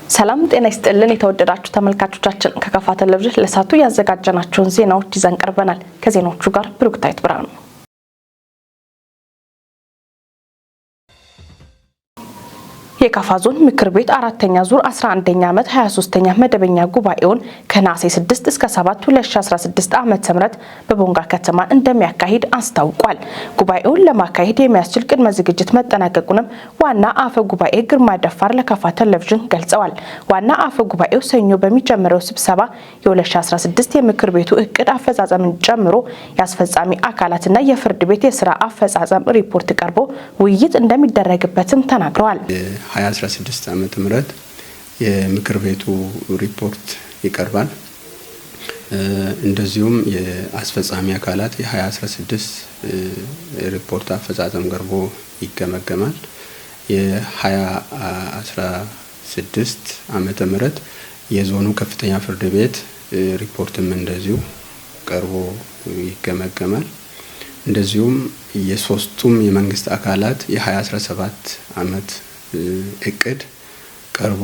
ሰላም ጤና ይስጥልን የተወደዳችሁ ተመልካቾቻችን፣ ከካፋ ቴሌቪዥን ለሰዓቱ ያዘጋጀናቸውን ዜናዎች ይዘን ቀርበናል። ከዜናዎቹ ጋር ብሩክታይት ብርሃኑ። የካፋ ዞን ምክር ቤት አራተኛ ዙር 11ኛ ዓመት 23ኛ መደበኛ ጉባኤውን ከነሐሴ 6 እስከ 7 2016 ዓ.ም በቦንጋ ከተማ እንደሚያካሂድ አስታውቋል። ጉባኤውን ለማካሄድ የሚያስችል ቅድመ ዝግጅት መጠናቀቁንም ዋና አፈ ጉባኤ ግርማ ደፋር ለካፋ ቴሌቪዥን ገልጸዋል። ዋና አፈ ጉባኤው ሰኞ በሚጀምረው ስብሰባ የ2016 የምክር ቤቱ እቅድ አፈጻጸምን ጨምሮ የአስፈጻሚ አካላትና የፍርድ ቤት የስራ አፈጻጸም ሪፖርት ቀርቦ ውይይት እንደሚደረግበትም ተናግረዋል። 2016 ዓመተ ምህረት የምክር ቤቱ ሪፖርት ይቀርባል። እንደዚሁም የአስፈጻሚ አካላት የ2016 ሪፖርት አፈጻጸም ቀርቦ ይገመገማል። የ2016 ዓመተ ምህረት የዞኑ ከፍተኛ ፍርድ ቤት ሪፖርትም እንደዚሁ ቀርቦ ይገመገማል። እንደዚሁም የሶስቱም የመንግስት አካላት የ2017 ዓመት እቅድ ቀርቦ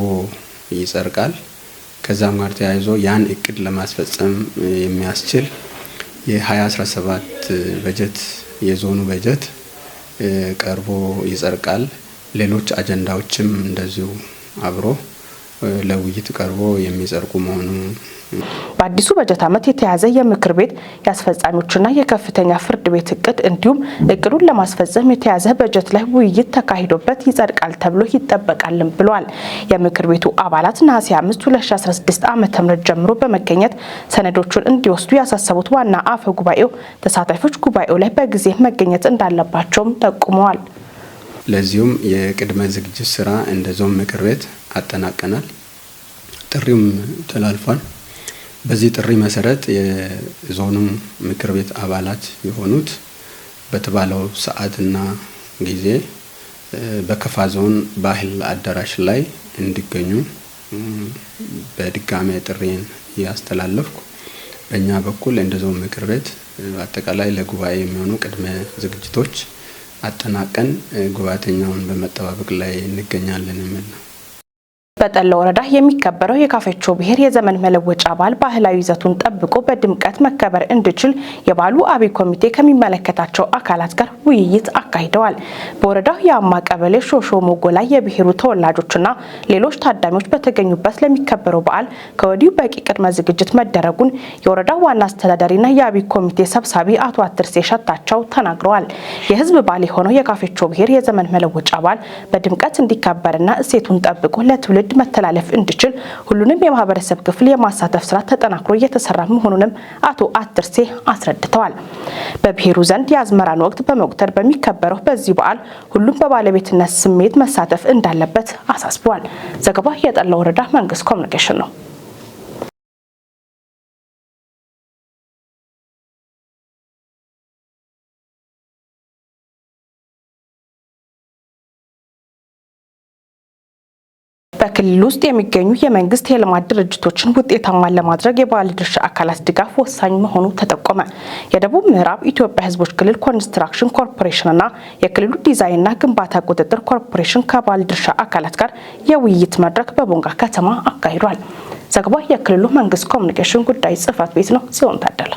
ይጸድቃል። ከዛም ጋር ተያይዞ ያን እቅድ ለማስፈጸም የሚያስችል የ2017 በጀት የዞኑ በጀት ቀርቦ ይጸድቃል። ሌሎች አጀንዳዎችም እንደዚሁ አብሮ ለውይይት ቀርቦ የሚጸድቁ መሆኑ በአዲሱ በጀት ዓመት የተያዘ የምክር ቤት የአስፈጻሚዎችና የከፍተኛ ፍርድ ቤት እቅድ እንዲሁም እቅዱን ለማስፈጸም የተያዘ በጀት ላይ ውይይት ተካሂዶበት ይጸድቃል ተብሎ ይጠበቃልም ብሏል። የምክር ቤቱ አባላት ነሐሴ 5 2016 ዓ.ም ጀምሮ በመገኘት ሰነዶቹን እንዲወስዱ ያሳሰቡት ዋና አፈ ጉባኤው ተሳታፊዎች ጉባኤው ላይ በጊዜ መገኘት እንዳለባቸውም ጠቁመዋል። ለዚሁም የቅድመ ዝግጅት ስራ እንደ ዞን ምክር ቤት አጠናቀናል። ጥሪውም ተላልፏል። በዚህ ጥሪ መሰረት የዞኑ ምክር ቤት አባላት የሆኑት በተባለው ሰዓትና ጊዜ በከፋ ዞን ባህል አዳራሽ ላይ እንዲገኙ በድጋሜ ጥሪን እያስተላለፍኩ፣ በእኛ በኩል እንደ ዞን ምክር ቤት አጠቃላይ ለጉባኤ የሚሆኑ ቅድመ ዝግጅቶች አጠናቀን ጉባኤተኛውን በመጠባበቅ ላይ እንገኛለን የሚል ነው። በጠላ ወረዳ የሚከበረው የካፌቾ ብሔር የዘመን መለወጫ በዓል ባህላዊ ይዘቱን ጠብቆ በድምቀት መከበር እንዲችል የበዓሉ አብይ ኮሚቴ ከሚመለከታቸው አካላት ጋር ውይይት አካሂደዋል። በወረዳው የአማ ቀበሌ ሾሾ ሞጎ ላይ የብሔሩ ተወላጆችና ሌሎች ታዳሚዎች በተገኙበት ለሚከበረው በዓል ከወዲሁ በቂ ቅድመ ዝግጅት መደረጉን የወረዳው ዋና አስተዳዳሪና የአብይ ኮሚቴ ሰብሳቢ አቶ አትርሴ ሸታቸው ተናግረዋል። የህዝብ በዓል የሆነው የካፌቾ ብሔር የዘመን መለወጫ በዓል በድምቀት እንዲከበርና እሴቱን ጠብቆ ለትውልድ መተላለፍ እንዲችል ሁሉንም የማህበረሰብ ክፍል የማሳተፍ ስራ ተጠናክሮ እየተሰራ መሆኑንም አቶ አትርሴ አስረድተዋል። በብሔሩ ዘንድ የአዝመራን ወቅት በመቁጠር በሚከበረው በዚህ በዓል ሁሉም በባለቤትነት ስሜት መሳተፍ እንዳለበት አሳስበዋል። ዘገባ የጠላ ወረዳ መንግስት ኮሚኒኬሽን ነው። በክልል ውስጥ የሚገኙ የመንግስት የልማት ድርጅቶችን ውጤታማ ለማድረግ የባለድርሻ አካላት ድጋፍ ወሳኝ መሆኑ ተጠቆመ። የደቡብ ምዕራብ ኢትዮጵያ ሕዝቦች ክልል ኮንስትራክሽን ኮርፖሬሽንና የክልሉ ዲዛይንና ግንባታ ቁጥጥር ኮርፖሬሽን ከባለድርሻ አካላት ጋር የውይይት መድረክ በቦንጋ ከተማ አካሂዷል። ዘገባ የክልሉ መንግስት ኮሚኒኬሽን ጉዳይ ጽህፈት ቤት ነው። ሲሆን ታደለ።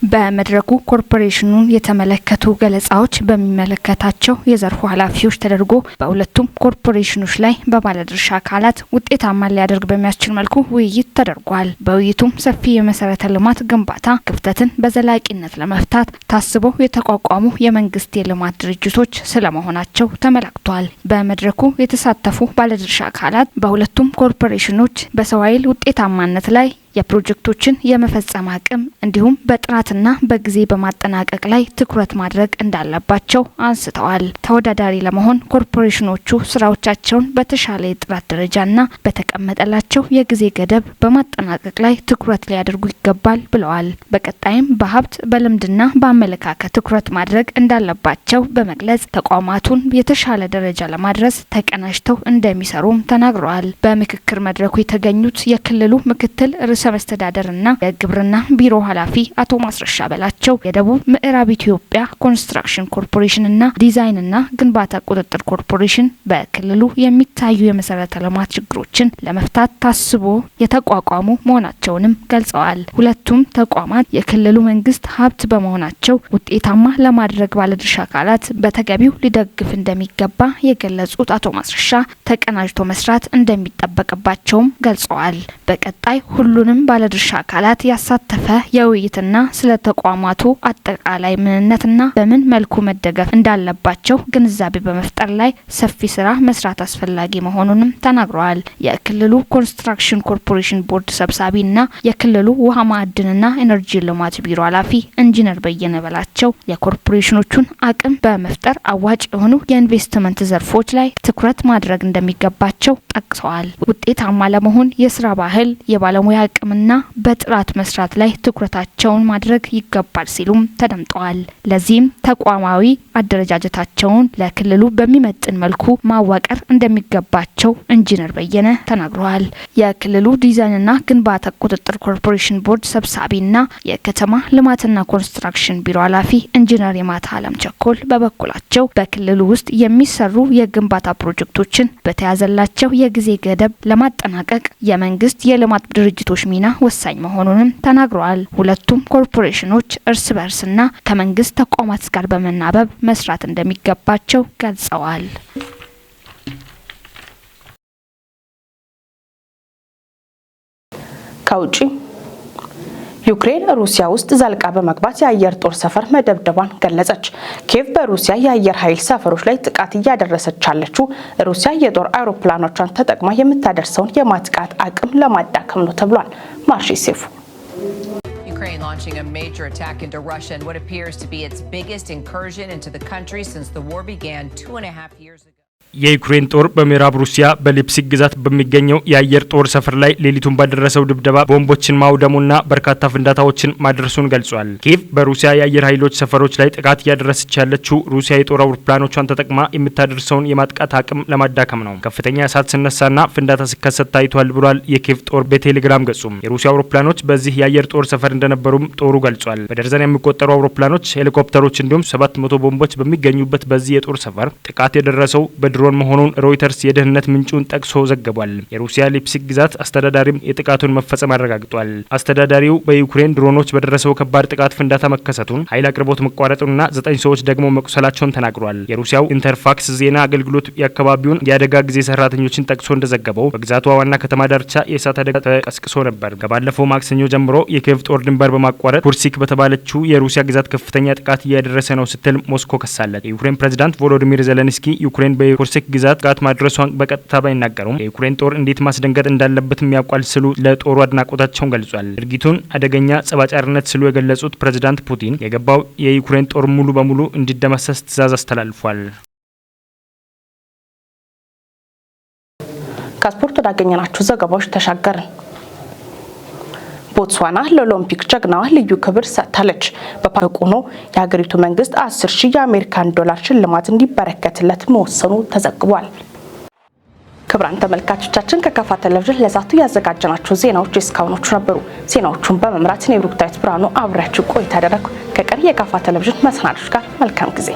በመድረኩ ኮርፖሬሽኑን የተመለከቱ ገለጻዎች በሚመለከታቸው የዘርፉ ኃላፊዎች ተደርጎ በሁለቱም ኮርፖሬሽኖች ላይ በባለድርሻ አካላት ውጤታማ ሊያደርግ በሚያስችል መልኩ ውይይት ተደርጓል። በውይይቱም ሰፊ የመሰረተ ልማት ግንባታ ክፍተትን በዘላቂነት ለመፍታት ታስበው የተቋቋሙ የመንግስት የልማት ድርጅቶች ስለመሆናቸው ተመላክቷል። በመድረኩ የተሳተፉ ባለድርሻ አካላት በሁለቱም ኮርፖሬሽኖች በሰው ኃይል ውጤታማነት ላይ፣ የፕሮጀክቶችን የመፈጸም አቅም እንዲሁም በጥራትና በጊዜ በማጠናቀቅ ላይ ትኩረት ማድረግ እንዳለባቸው አንስተዋል። ተወዳዳሪ ለመሆን ኮርፖሬሽኖቹ ስራዎቻቸውን በተሻለ የጥራት ደረጃና በተቀመጠላቸው የጊዜ ገደብ በማጠናቀቅ ላይ ትኩረት ሊያደርጉ ይገባል ብለዋል። በቀጣይም በሀብት፣ በልምድና በአመለካከት ትኩረት ማድረግ እንዳለባቸው በመግለጽ ተቋማቱን የተሻለ ደረጃ ለማድረስ ተቀናጅተው እንደሚሰሩም ተናግረዋል። በምክክር መድረኩ የተገኙት የክልሉ ምክትል ርዕሰ ርዕሰ መስተዳደርና የግብርና ቢሮ ኃላፊ አቶ ማስረሻ በላቸው የደቡብ ምዕራብ ኢትዮጵያ ኮንስትራክሽን ኮርፖሬሽንና ዲዛይንና ግንባታ ቁጥጥር ኮርፖሬሽን በክልሉ የሚታዩ የመሰረተ ልማት ችግሮችን ለመፍታት ታስቦ የተቋቋሙ መሆናቸውንም ገልጸዋል። ሁለቱም ተቋማት የክልሉ መንግስት ሀብት በመሆናቸው ውጤታማ ለማድረግ ባለድርሻ አካላት በተገቢው ሊደግፍ እንደሚገባ የገለጹት አቶ ማስረሻ ተቀናጅቶ መስራት እንደሚጠበቅባቸውም ገልጸዋል። በቀጣይ ሁሉንም ባለድርሻ አካላት ያሳተፈ የውይይትና ስለ ተቋማቱ አጠቃላይ ምንነትና በምን መልኩ መደገፍ እንዳለባቸው ግንዛቤ በመፍጠር ላይ ሰፊ ስራ መስራት አስፈላጊ መሆኑንም ተናግረዋል። የክልሉ ኮንስትራክሽን ኮርፖሬሽን ቦርድ ሰብሳቢና የክልሉ ውሃ ማዕድንና ኤነርጂ ልማት ቢሮ ኃላፊ ኢንጂነር በየነ በላቸው የኮርፖሬሽኖቹን አቅም በመፍጠር አዋጭ የሆኑ የኢንቨስትመንት ዘርፎች ላይ ትኩረት ማድረግ እንደሚገባቸው ጠቅሰዋል። ውጤታማ ለመሆን የስራ ባህል፣ የባለሙያ አቅምና በጥራት መስራት ላይ ትኩረታቸውን ማድረግ ይገባል ሲሉም ተደምጠዋል። ለዚህም ተቋማዊ አደረጃጀታቸውን ለክልሉ በሚመጥን መልኩ ማዋቀር እንደሚገባቸው ኢንጂነር በየነ ተናግረዋል። የክልሉ ዲዛይንና ግንባታ ቁጥጥር ኮርፖሬሽን ቦርድ ሰብሳቢና የከተማ ልማትና ኮንስትራክሽን ቢሮ ኃላፊ ኢንጂነር የማታ አለም ቸኮል በበኩላቸው በክልሉ ውስጥ የሚሰሩ የግንባታ ፕሮጀክቶችን በተያዘላቸው የጊዜ ገደብ ለማጠናቀቅ የመንግስት የልማት ድርጅቶች ሚና ወሳኝ መሆኑንም ተናግረዋል። ሁለቱም ኮርፖሬሽኖች እርስ በርስና ከመንግስት ተቋማት ጋር በመናበብ መስራት እንደሚገባቸው ገልጸዋል። ከውጪ ዩክሬን ሩሲያ ውስጥ ዘልቃ በመግባት የአየር ጦር ሰፈር መደብደቧን ገለጸች። ኪየቭ በሩሲያ የአየር ኃይል ሰፈሮች ላይ ጥቃት እያደረሰች ያለችው ሩሲያ የጦር አውሮፕላኖቿን ተጠቅማ የምታደርሰውን የማጥቃት አቅም ለማዳከም ነው ተብሏል። ማርሺ ሴፉ። Ukraine launching a major attack into Russia in what appears to be its biggest incursion into the country since the war began 2.5 years ago. የዩክሬን ጦር በምዕራብ ሩሲያ በሊፕሲክ ግዛት በሚገኘው የአየር ጦር ሰፈር ላይ ሌሊቱን ባደረሰው ድብደባ ቦምቦችን ማውደሙና በርካታ ፍንዳታዎችን ማድረሱን ገልጿል። ኪየቭ በሩሲያ የአየር ኃይሎች ሰፈሮች ላይ ጥቃት እያደረሰች ያለችው ሩሲያ የጦር አውሮፕላኖቿን ተጠቅማ የምታደርሰውን የማጥቃት አቅም ለማዳከም ነው። ከፍተኛ እሳት ሲነሳና ፍንዳታ ሲከሰት ታይቷል ብሏል የኪየቭ ጦር በቴሌግራም ገጹም። የሩሲያ አውሮፕላኖች በዚህ የአየር ጦር ሰፈር እንደነበሩም ጦሩ ገልጿል። በደርዘን የሚቆጠሩ አውሮፕላኖች፣ ሄሊኮፕተሮች እንዲሁም 700 ቦምቦች በሚገኙበት በዚህ የጦር ሰፈር ጥቃት የደረሰው በድሮን መሆኑን ሮይተርስ የደህንነት ምንጩን ጠቅሶ ዘግቧል። የሩሲያ ሊፕሲክ ግዛት አስተዳዳሪም የጥቃቱን መፈጸም አረጋግጧል። አስተዳዳሪው በዩክሬን ድሮኖች በደረሰው ከባድ ጥቃት ፍንዳታ መከሰቱን፣ ኃይል አቅርቦት መቋረጡንና ዘጠኝ ሰዎች ደግሞ መቁሰላቸውን ተናግሯል። የሩሲያው ኢንተርፋክስ ዜና አገልግሎት የአካባቢውን የአደጋ ጊዜ ሰራተኞችን ጠቅሶ እንደዘገበው በግዛቷ ዋና ከተማ ዳርቻ የእሳት አደጋ ተቀስቅሶ ነበር። ከባለፈው ማክሰኞ ጀምሮ የኪየቭ ጦር ድንበር በማቋረጥ ኩርሲክ በተባለችው የሩሲያ ግዛት ከፍተኛ ጥቃት እያደረሰ ነው ስትል ሞስኮ ከሳለች። የዩክሬን ፕሬዚዳንት ቮሎዲሚር ዜሌንስኪ ዩክሬን በኩርሲክ ግዛት ጥቃት ማድረሷን በቀጥታ ባይናገሩም የዩክሬን ጦር እንዴት ማስደንገጥ እንዳለበትም ያውቃል ሲሉ ለጦሩ አድናቆታቸውን ገልጿል። ድርጊቱን አደገኛ ጸብ አጫሪነት ሲሉ የገለጹት ፕሬዚዳንት ፑቲን የገባው የዩክሬን ጦር ሙሉ በሙሉ እንዲደመሰስ ትዕዛዝ አስተላልፏል። ከስፖርት ወዳገኘናቸው ዘገባዎች ተሻገርን። ቦትስዋና ለኦሎምፒክ ጀግናዋ ልዩ ክብር ሰጥታለች። በቁኖ የሀገሪቱ መንግስት 10 ሺህ የአሜሪካን ዶላር ሽልማት እንዲበረከትለት መወሰኑ ተዘግቧል። ክቡራን ተመልካቾቻችን፣ ከካፋ ቴሌቪዥን ለዛቱ ያዘጋጀናቸው ዜናዎች እስካሁኖቹ ነበሩ። ዜናዎቹን በመምራት እኔ ብሩክታዊት ብርሃኑ አብሬያችሁ ቆይታ አደረግኩ። ከቀሪ የካፋ ቴሌቪዥን መሰናዶች ጋር መልካም ጊዜ።